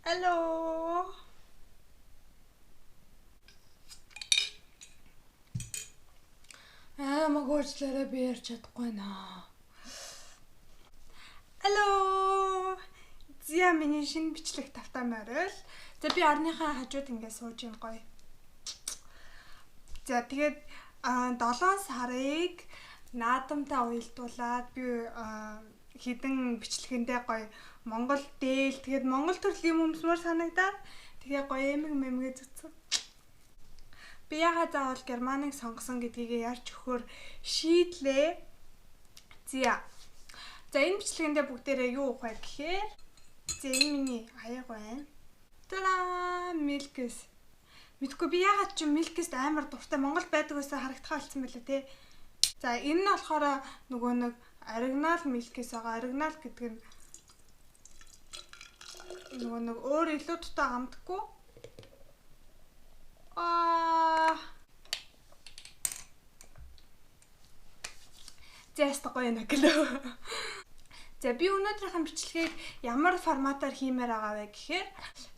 Hello. Аа, магуучлаарай, би ярьж чадахгүй наа. Hello. За, миний шинэ бичлэг тавтаа морил. За, би орныхаа хажууд ингээд сууж ин гоё. За, тэгээд 7 сарыг наадамтай уялдуулаад би хэдэн бичлэгэндээ гоё Монгол дээл, тэгээд Монгол төрлийн юм өмсмөр санагдаад тэгээ гоё эмэг мэмгээ зүтсэн. Би яагаад заавал Германыг сонгосон гэдгийг ярьж өгөхөөр шийдлээ. За. За, энэ бичлэгэндээ бүгдээрээ юу уух вэ гэхээр за, энэ миний аяг байна. Тара, Milkis. Мэдгүй би яагаад ч Milkis амар дуртай Монгол байдаг байсан харагдахаа болсон байлаа те. За, энэ нь болохоор нөгөө нэг оригинал Milkis байгаа. Оригинал гэдэг нь нөгөө нэг өөр илүү дутаа амтгүй. Аа. Зэст гоё нэ гэлөө. За, би өнөөдрийнхөө бичлэгийг ямар форматаар хиймээр байгаа вэ гэхээр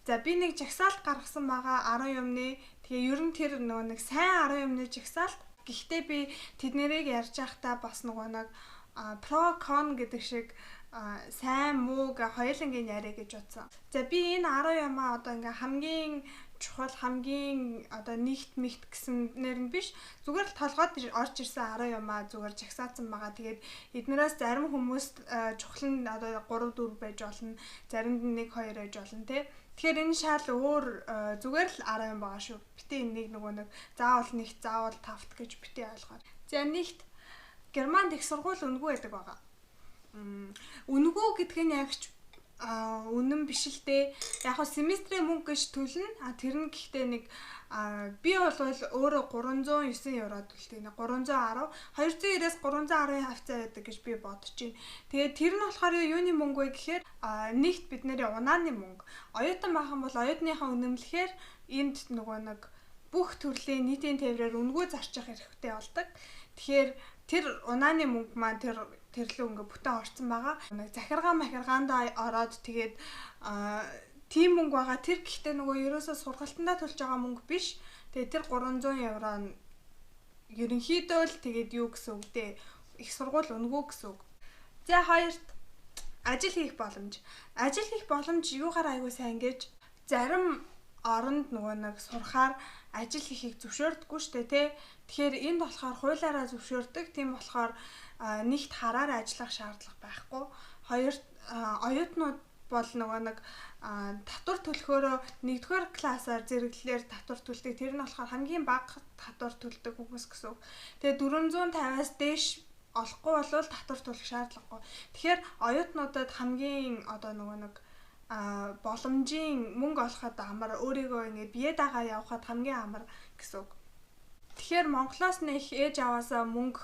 за, би нэг жагсаалт гаргасан байгаа 10 юмны. Тэгээ ер нь тэр нөгөө нэг сайн 10 юмны жагсаалт. Гэхдээ би тэднэрийг ярьж байхдаа бас нөгөө нэг pro con гэдэг шиг сайн муу гэ хоёулангийн яриа гэж бодсон. За, би энэ 10 юмаа одоо ингээ хамгийн чухал, хамгийн одоо нэгт мэгт гэсэн нэр нь биш, зүгээр л толгойд орж ирсэн 10 юмаа зүгээр жагсаацсан байгаа. Тэгээд эднээс зарим хүмүүст чухал нь одоо 3 4 байж болно, заримд нь 1 2 байж болно те. Тэгэхээр энэ шал өөр зүгээр л 10 юм байгаа шүү. Битээ энийг нөгөө нэг заавал нэгт, заавал тавт гэж битээ ойлгоор. За, нэгт, Германд их сургууль үнэгүй байдаг байгаа. Үнэгүй гэдг нь яг ч үнэн биш л дээ. Яг хөө семестрийн мөнгө гэж төлнө. А тэр нь гэхдээ нэг би бол өөрөө 309 евро төлдөг. 310, 290-ээс 310-ын хавцаа байдаг гэж би бодож байна. Тэгээд тэр нь болохоор юуны мөнгө вэ гэхээр нэгт бид нарын унааны мөнгө. Оюутан байх юм бол оюутныхаа үнэмлэхээр энд нөгөө нэг бүх төрлийн нийтийн тээврээр үнэгүй зарчих эрхтэй болдог. Тэгэхээр тэр унааны мөнгө маань тэр тэрлүү ингээ бүтэн орцсон байгаа. Нэг захиргаа махиргаандаа ороод тэгээд тийм мөнгө байгаа. Тэр гэхдээ нөгөө ерөөсөө сургалтандаа төлж байгаа мөнгө биш. Тэгээд тэр 300 евро нь ерөнхийдөө л тэгээд юу гэсэн үг дээ. Их сургууль үнэгүй гэсэн үг. За, хоёрт, ажил хийх боломж. Ажил хийх боломж юугаар аягүй сайн гэж зарим оронд нөгөө нэг сурахаар ажил хийхийг зөвшөөрдөггүй штэ тий. Тэгэхээр энд болохоор хуулиараа зөвшөөрдөг. Тийм болохоор нэгт хараар ажиллах шаардлага байхгүй. Хоёрт, оюутнууд бол нөгөө нэг татвар төлөхөөрөө нэгдүгээр классаар зэрэглэлээр татвар төлдөг. Тэр нь болохоор хамгийн бага татвар төлдөг хүмүүс гэсэн үг. Тэгээ 450-аас дээш олохгүй бол татвар төлөх шаардлагагүй. Тэгэхээр оюутнуудад хамгийн одоо нөгөө нэг боломжийн мөнгө олоход амар, өөрийгөө ингээд бие дагаа явахад хамгийн амар гэсэн үг. Тэгэхээр Монголоос нэх ээж аваасаа мөнгө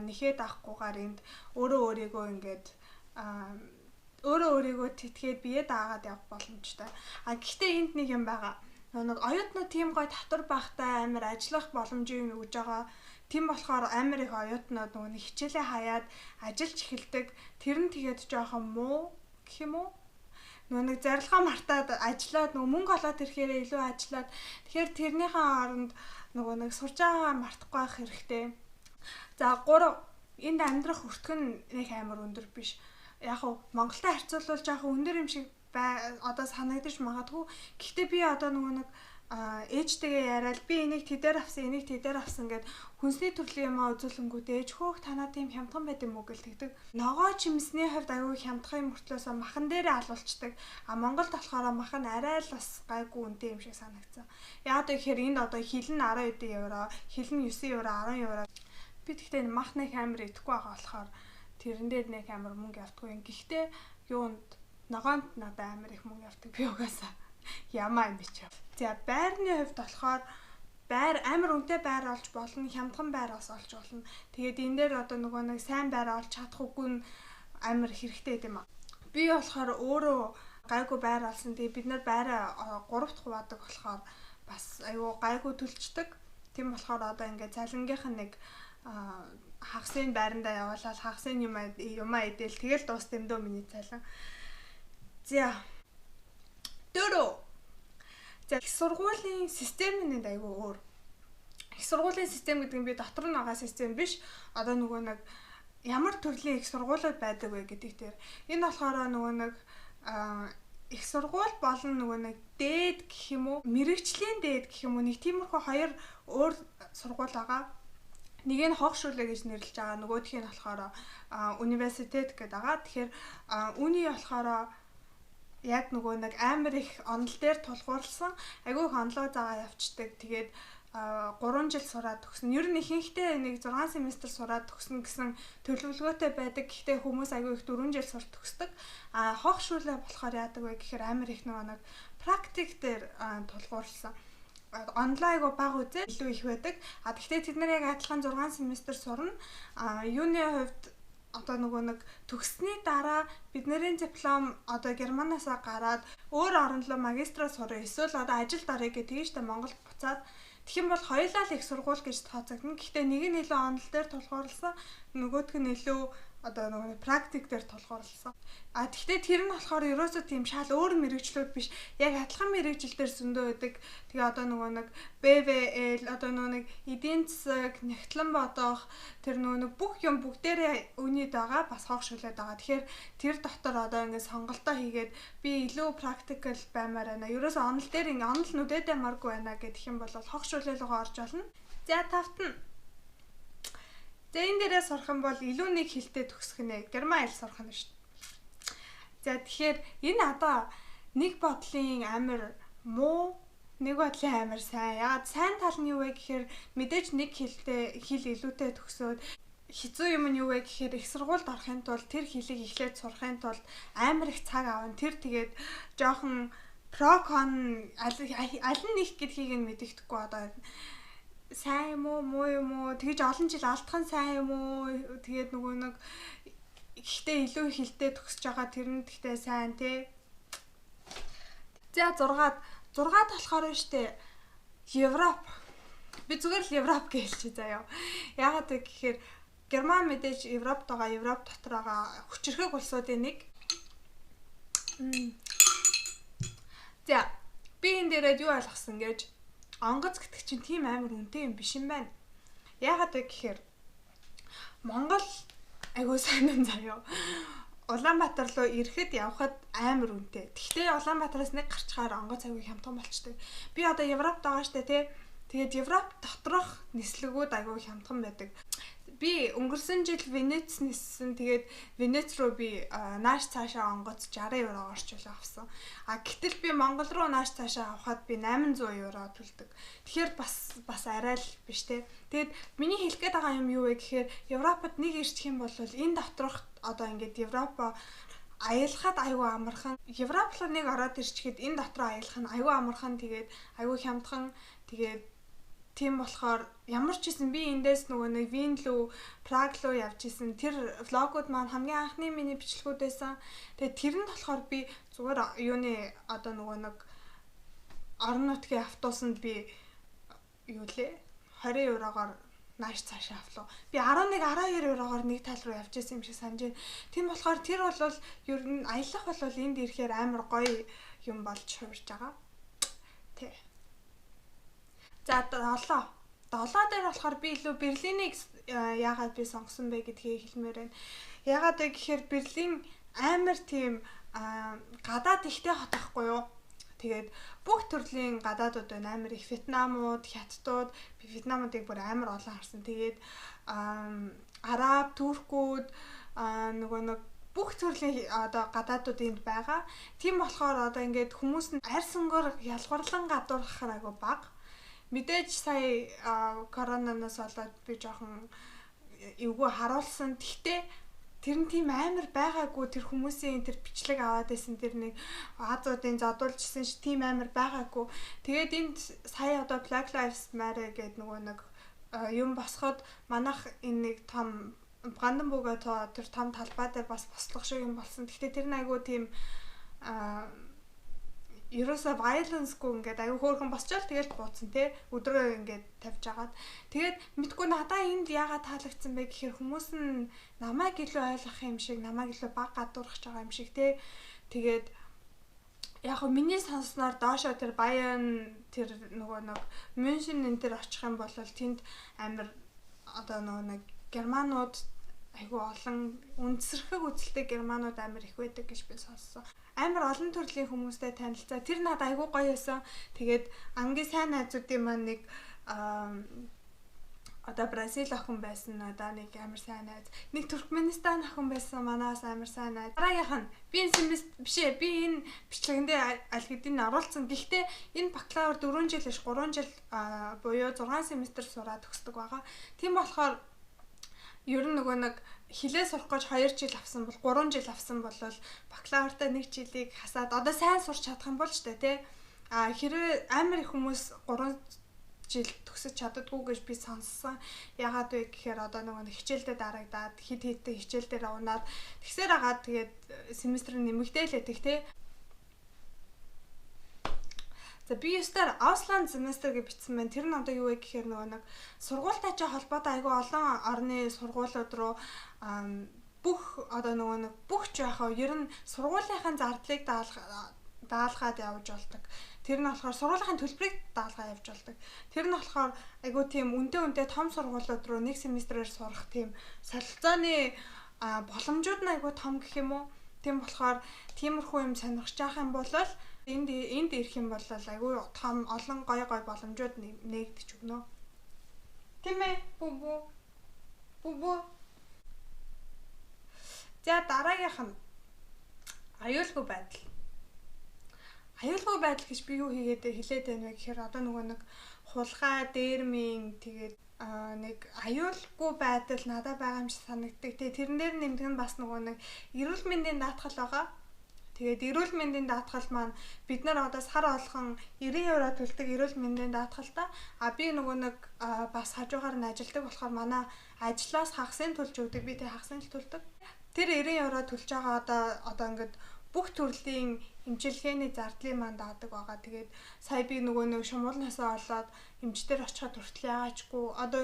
нэхэд авахгүйгээр энд өөрөө өөрийгөө ингээд өөрөө өөрийгөө тэтгээд бие даагаад явах боломжтой. А гэхдээ энд нэг юм байгаа. Нэг оюутнууд тийм гой татвар багтай амар ажиллах боломжийг өгж байгаа. Тийм болохоор амар их оюутнууд нөгөө нэг хичээлээ хаяад ажиллаж эхэлдэг. Тэр нь тэгээд жоохон муу гэх юм уу? Нөгөө нэг зарилгаа мартаад ажиллаад нөгөө мөнгө олоод ирэхээрээ илүү ажиллаад, тэгэхээр тэрнийхээ оронд нөгөө нэг сурж байгаа мартахгүй байх хэрэгтэй. За, 3, энд амьдрах өртгөн нэг амар өндөр биш. Яг нь Монголтой харьцуулбал жоохон өндөр юм шиг одоо санагдаж магадгүй. Гэхдээ би одоо нөгөө нэг ээжтэйгээ яриад би энийг тэдээр авсан, энийг тэдээр авсан гэд хүнсний төрлийн юмаа үзүүлэнгүүт ээж хөөх танаа тийм хямдхан байд юм уу гэл тэгдэг. Ногоо чимсний хувьд аюу хямдхан юм мөртлөөсөө махан дээрээ алуулцдаг. А Монголд болохоор мах нь арай л бас гайгүй үнэтэй юм шиг санагдсан. Яг тэгэхээр энд одоо хил нь 12 евро, хил нь 9 евро, 10 евро. Би тэгтээ мах нэг амар идэхгүй байгаа болохоор тэрэн дээр нэг амар мөнгө явдаггүй юм. Гэхдээ юунд ногоонд надад амар их мөнгө явдаг. Би угаасаа ямаа юм би чи. За, байрны хувьд болохоор байр амар үнэтэй байр олж болно, хямдхан байр бас олж болно. Тэгээд энэ дээр одоо нөгөө нэг сайн байр олж чадах үгүй нь амар хэрэгтэй юм аа. Би болохоор өөрөө гайгүй байр олсон. Тэгээд бид нар байраа 3 дахь хуваадаг болохоор бас айгүй гайгүй төлчдөг. Тийм болохоор одоо ингээд цалингийнх нь нэг хагасын байрандаа явуулаад хагасын юм юмаа идэл тэгэл дуус дэмдөө миний цалин. За, дөрөв. За, их сургуулийн систем нь энд айгүй өөр. Их сургуулийн систем гэдэг нь би дотор нь байгаа систем биш. Одоо нөгөө нэг ямар төрлийн их сургуулиуд байдаг вэ гэдэг дээр. Энэ болохоор нөгөө нэг их сургууль болон нөгөө нэг дээд гэх юм уу, мэрэгчлийн дээд гэх юм уу, нэг тиймэрхүү хоёр өөр сургууль байгаа. Нэг нь Hochschule гэж нэрлэж байгаа, нөгөөх нь болохоор университет гэдэг байгаа. Тэгэхээр үүний болохоор яг нөгөө нэг амар их онол дээр тулгуурласан, айгүй их онолоо заагаа явцдаг. Тэгээд 3 жил сураад төгснө. Ер нь ихэнхдээ нэг 6 семестр сураад төгснө гэсэн төлөвлөгөөтэй байдаг. Гэхдээ хүмүүс айгүй их 4 жил сурт төгсдөг. А Hochschule болохоор яадаг вэ гэхээр амар их нөгөө нэг практик дээр тулгуурласан. Онлайн айгүй бага үзээд илүү их байдаг. А тэгвэл тэд нар яг адилхан 6 семестр сурна. А юуны хувьд одоо нөгөө нэг төгссөний дараа бидний диплом одоо Германаасаа гараад өөр орн руу магистраа сурах эсвэл одоо ажилд орё гэх тэгэж та Монголд буцаад тэгэх юм бол хоёулаа л их сургууль гэж тооцогдно. Гэхдээ нэг нь илүү онол дээр тулгуурласан, нөгөөх нь илүү одоо нөгөө практик дээр тулгуурласан. А тэгвэл тэр нь болохоор ерөөсөө тийм шал өөр мэрэгчлүүд биш. Яг адилхан мэрэгжил дээр зөндөө байдаг. Тэгээ одоо нөгөө нэг BVL, одоо нөгөө нэг эдийн засаг, нягтлан бодох тэр нөгөө нэг бүх юм бүгдээрээ үнэд байгаа, бас Hochschule байгаа. Тэгэхээр тэр дотор одоо ингээд сонголтоо хийгээд би илүү practical баймаар байна. Ерөөсөө онол дээр ингээд онол нүдэд ямаргүй байна гэх юм бол Hochschule руугаа орж болно. За, тавт нь. За, энэ дээрээ сурах юм бол илүү нэг хэлтэй төгсөх нэ. Герман хэл сурах нь шүү дээ. За, тэгэхээр энэ одоо нэг бодлын амар муу, нэг бодлын амар сайн. Яагаад сайн тал нь юу вэ гэхээр мэдээж нэг хэлтэй хэл илүүтэй төгсөөд хэцүү юм нь юу вэ гэхээр их сургуульд орохын тулд тэр хэлийг эхлээд сурахын тулд амар их цаг авна. Тэр тэгээд жоохон pro con аль нь их гэдгийг нь мэддэхгүй, одоо сайн юм уу, муу юм уу, тэгж олон жил алдах нь сайн юм уу, тэгээд нөгөө нэг ихтэй илүү хилтэй төгсөж байгаа, тэр нь гэхдээ сайн тий. За, 6-аад 6-аад болохоор штэ Европ. Би зүгээр л Европ гэж хэлчихье заяа. Яагаад вэ гэхээр Герман мэдээж Европт байгаа, Европ дотор байгаа хүчирхэг улсуудын нэг. За, би энэ дээрээ юу ойлгосон гэж, онгоц гэдэг чинь тийм амар үнэтэй юм биш юм байна. Яагаад вэ гэхээр Монгол айгуу сайн юм заяо. Улаанбаатар руу ирэхэд явхад амар үнэтэй. Тэгвэл Улаанбаатараас нэг гарчхаар онгоц айгуу хямдхан болчдөг. Би одоо Европт байгаа штэ тий. Тэгээд Европ доторх нислэгүүд айгуу хямдхан байдаг. Би өнгөрсөн жил Венец ниссэн. Тэгээд Венец руу би нааш цаашаа онгоц 60 евро орчуулаа авсан. А гэтэл би Монгол руу нааш цаашаа авахад би 800 евро төлдөг. Тэгэхээр бас арай л биш те. Тэгээд миний хэлэх гээд байгаа юм юу вэ гэхээр Европод нэг ирчих юм бол энэ доторх одоо ингээд Европа аялахад айгүй амархан. Европ руу нэг ороод ирчихэд энэ дотроо аялах нь айгүй амархан. Тэгээд айгүй хямдхан. Тэгээд тийм болохоор ямар ч гэсэн би эндээс нөгөө нэг Вин лүү, Праг луу явж исэн. Тэр vlog ууд маань хамгийн анхны миний бичлэгүүд байсан. Тэгээд тэр нь болохоор би зүгээр юуны одоо нөгөө нэг орон нутгийн автобусанд би юу лээ 20 еврогоор нааш цаашаа авлаа. Би 11 12 еврогоор нэг тал руу явж исэн юм шиг санаж байна. Тийм болохоор тэр бол ер нь аялах бол энд ирэхээр амар гоё юм болж хувирж байгаа. Тэ. За, 7. 7 дээр болохоор би илүү Берлинийг яагаад би сонгосон бэ гэдгийг хэлмээр байна. Яагаад вэ гэхээр Берлин амар тийм гадаад ихтэй хот байхгүй юу? Тэгээд бүх төрлийн гадаадууд байна. Амар их Вьетнамууд, Хятадууд, би Вьетнамуудыг бүр амар олон харсан. Тэгээд Араб, Туркууд, нөгөө нэг бүх төрлийн одоо гадаадууд энд байгаа. Тийм болохоор одоо ингээд хүмүүс нь арьс өнгөөр ялгуурлан гадуурхах айгу бага. Мэдээж сая коронавиноос болоод би жоохон эвгүй харуулсан. Тэгтээ тэр нь тийм амар байгаагүй, тэр хүмүүсийн тэр бичлэг аваад байсан тэр нэг Азуудын зодуулжсэн ш тийм амар байгаагүй. Тэгээд энд сая одоо Black Lives Matter гэдэг нөгөө нэг юм босоход манайх энэ нэг том Бранденбург тэр том талбай дээр бас бослого шиг юм болсон. Гэхдээ тэр нь айгүй тийм ерөөсөө violence-гүй ингээд аюу хөөрхөн босчоол тэгэл бууцсан тий, өдрөө ингээд тавьж агаад. Тэгээд мэдгүй, надаа энд яагаад таалагдсан бэ гэхээр хүмүүс нь намайг илүү ойлгох юм шиг, намайг илүү баг гадуурхаж байгаа юм шиг тий. Тэгээд Яг хөө миний сонссноор доошоо тэр Bayern тэр нөгөө нэг Мюнхен энэ тэр очих юм бол тэнд амар одоо нөгөө нэг германууд айгүй олон үндсэрхэг үзэлтэй германууд амар их байдаг гэж би сонссон. Амар олон төрлийн хүмүүстэй танилцаа. Тэр надад айгүй гоё байсан. Тэгээд ангийн сайн найзуудын маань нэг одоо Бразил охин байсан надаа нэг амар сайн найз. Нэг Туркменистан охин байсан манаас амар сайн найз. Дараагийнх нь би энэ семестр биш ээ би энэ бичлэгэндээ аль хэдийн оруулсан. Гэхдээ энэ бакалавр 4 жил биш 3 жил буюу 6 семестр сураад төгсдөг байгаа. Тийм болохоор ер нь нөгөө нэг хилээ сурах гэж 2 жил авсан бол 3 жил авсан бол бакалавртаа 1 жилийг хасаад одоо сайн сурч чадах юм бол ч тэ. А хэрвээ амар их хүмүүс 3 жил төгсөж чаддаггүй гэж би сонссон. Ягаад вэ гэхээр одоо нөгөө хичээлдээ дарагдаад хит хиттэй хичээл дээр унаад тэгсээр агаад тэгээд семестр нэмэгдээл байдаг те. За би ёстой Auslandssemester гэж бичсэн байна. Тэр нь одоо юу вэ гэхээр нөгөө нэг сургуультай ч холбоотой айгүй олон орны сургуулиуд руу бүх одоо нөгөө нэг бүх ч яхаа ер нь сургуулийнхаа зардлыг даалгаад явж болдог. Тэр нь болохоор сургуулийн төлбөрийг даалгаа явж болдог. Тэр нь болохоор айгүй тийм үнэтэй том сургуулиуд руу нэг семестрээр сурах тийм солилцооны боломжууд нь айгүй том гэх юм уу. Тийм болохоор тиймэрхүү юм сонирхож байгаа юм бол энд ирэх юм бол айгүй том олон гоё гоё боломжууд нээгдэж өгнө. Тийм ээ? Бүбү. Бүбү. За дараагийнх нь аюулгүй байдал. Аюулгүй байдал гэж би юу хийгээд хэлээд байна вэ гэхээр одоо нөгөө нэг хулгай, дээрмийн тэгээд нэг аюулгүй байдал надад байгаа юм шиг санагддаг. Тэгээд тэрэн дээр нэмдэг нь бас нөгөө нэг эрүүл мэндийн даатгал байгаа. Тэгээд эрүүл мэндийн даатгал маань бид нар одоо сар болгон 90 евро төлдөг эрүүл мэндийн даатгалтай. А би нөгөө нэг бас хажуугаар нь ажилдаг болохоор манай ажлаас хагасын төлж өгдөг. Би тэг хагасын л төлдөг. Тэр 90 евро төлж байгаа одоо ингээд бүх төрлийн эмчилгээний зардлын маань даадаг байгаа. Тэгээд сая би нөгөө нэг шумуулнаасаа олоод эмчтэр очиход хүртэл яагаачгүй одоо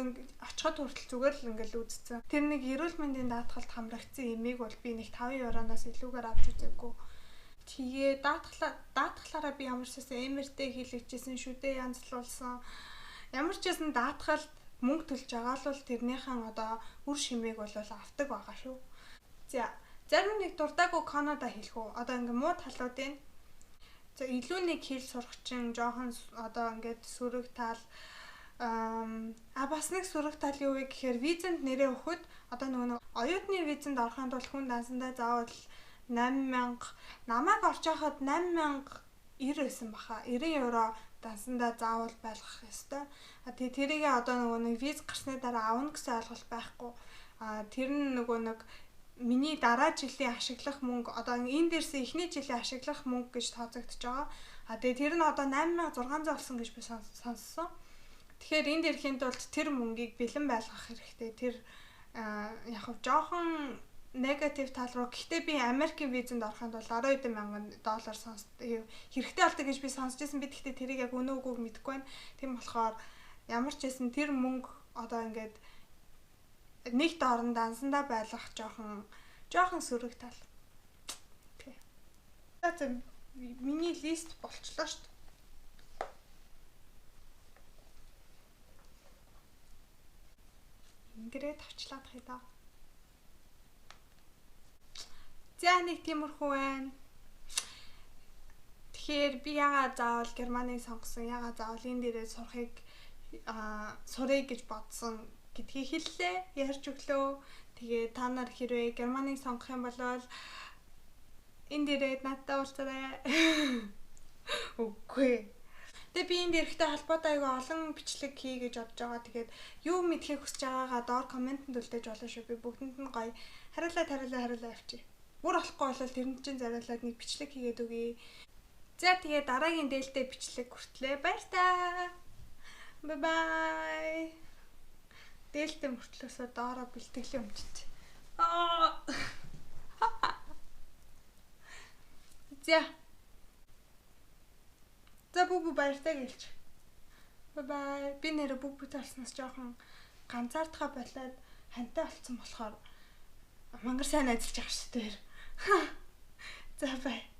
очиход хүртэл зүгээр л ингээл үзсэн. Тэр нэг эрүүл мэндийн даатгалд хамрагдсан эмийг бол би нэг 5 евроноос илүүгээр авч үзээгүй. Тэгээ даатгалаараа би ямар ч байсан МРТ хийлгэжсэн, шүдэ янзлуулсан. Ямар ч байсан даатгалд мөнгө төлж байгаа л бол тэрнийхэн одоо үр шимийг бол авдаг байгаа шүү. За зарим нэг дурдаагүй Канада хэлэх үү? Одоо ингээ муу талуудын за илүү нэг хэл сурах чинь жоохон одоо ингээд сөрөг тал бас нэг сөрөг тал юу вэ гэхээр визэнд нэрээ өгөхөд одоо нөгөө оюутны визэнд орохын тулд хүн дансандаа заавал 8000 намайг орж байхад 8090 байсан баха. 90 евро дансандаа заавал байлгах ёстой. А тэгээ тэрийг одоо нөгөө нэг виз гарсны дараа авна гэсэн ойлголт байхгүй. А тэр нь нөгөө нэг миний дараа жилийн ашиглах мөнгө одоо энэ дээрсээ эхний жилийн ашиглах мөнгө гэж тооцогдож байгаа. А тэгээ тэр нь одоо 8600 болсон гэж би сонссон. Тэгэхээр энд ирэхийн тулд тэр мөнгийг бэлэн байлгах хэрэгтэй. Тэр яг хав жоохон негатив тал руу. Гэхдээ би Америкийн визэнд орохын тулд 12 мянган доллар хэрэгтэй болдог гэж би сонсч байсан. Би гэхдээ тэрийг яг үнэ үгүйг мэдэхгүй байна. Тийм болохоор ямар ч байсан тэр мөнгө одоо ингээд нэг дорн дансандаа байлгах жоохон сөрөг тал. Тий. За миний лист болчлоо шүү дээ. Ингэрээ тавчлаад хай да. За нэг тиймэрхүү байна. Тэгэхээр би ягаад заавал Германыг сонгосон, ягаад заавал энэ дээрээ сурахыг сурыг гэж бодсон гэдгийг хэллээ, ярьж өглөө. Тэгээ та нар хэрвээ Германыг сонгох юм бол энэ дээрээ надтай уулзаарай. Үгүй. Тэгээ би энд ирэхтэй холбоотой айгүй олон бичлэг хий гэж бодож байгаа. Тэгээд юу мэдхийг хүсэж байгаагаа доор комментэнд үлдээж болно шүү. Би бүгдэнд нь гоё хариулаа явчих. Бүр болохгүй бол тэрэнд чинь зариулаад нэг бичлэг хийгээд өгье. За тэгээ дараагийн дээлтэй бичлэг хүртлээ. Баяр та. Bye bye. Дээлтэй мөртлөөсөө доороо бэлтгэлээ өмчиж. Аа. За. За бүбү баяртай гэлч. Bye bye. Би нэрэ бүбү талснаас жоохон ганцаардхаа болоод хантай болцсон болохоор мангар сайн ажиллаж байгаа шүү дээ. За bye.